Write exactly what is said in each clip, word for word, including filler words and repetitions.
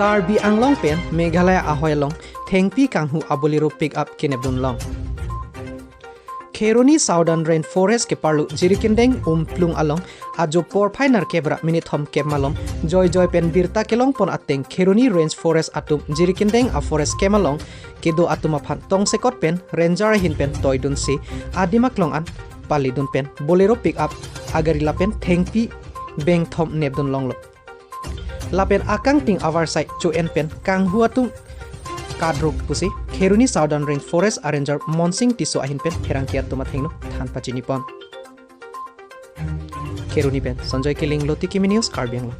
Karbi Anglong pen Meghalaya ahoi along thengpi kanghu a Bolero pickup kenepdun long. Kheroni Southern Rainforest keparlo Jirikindeng Umplung along ajo porphai nerkep ra minit thomkep malom joijoi pen birta kelongpon ateng Kheroni Rainforest atum Jirikindeng a forest camp along kedo atum aphan tongsekot pen ranger ahin pen toidunsi adim aklong an palidun pen Bolero pickup agari lapen thengpi bengthom nepdun longlo. Lapen akangting avarsai cho-en pen kanghu atum kadruk pusi Kheroni Southern Rainforest a ranger Monsing Tisso ahin pen pherangke atum athengno than pachinipon. Kheroni pen Sanjoy Killing, Loti Kimi News, Karbi Anglong.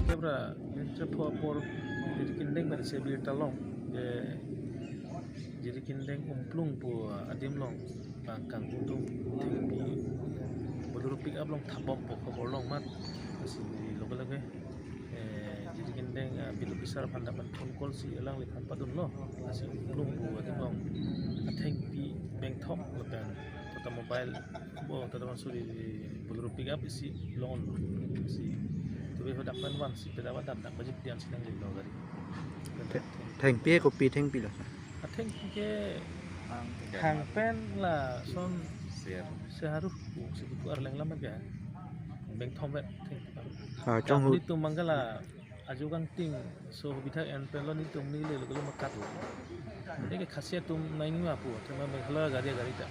Kebra, kebra apor Jirikindeng pen se birta long, je Jirikindeng Umplung pu adim along bang kanghu atum thengpi Bolero pickup along thapbom pu khobor long amat. Lasi loge loge, eh, Jirikindeng, ah, beat officer aphan dak phone call si alangliphan padunlo. Lasi Umplung pu adim along athengpi bengthom lapen Tata Mobile, bo Tata Mansuri Bolero pickup isi long. Si tube ho dak pen vansi peda ba dak dak bajik dian si nanglelo gari. Thengpi kopi thengpi lo? Athengpi ke hang pen lason seharu si buku arleng lama ke bengthom vet thengpi. Ha, chong hu. Nitum manggala ajo kangting so bithak en pen lo nitum nile lo lo makat lo. Ini ke khasi atum nai nua pu, tema Meghalaya gari gari ta.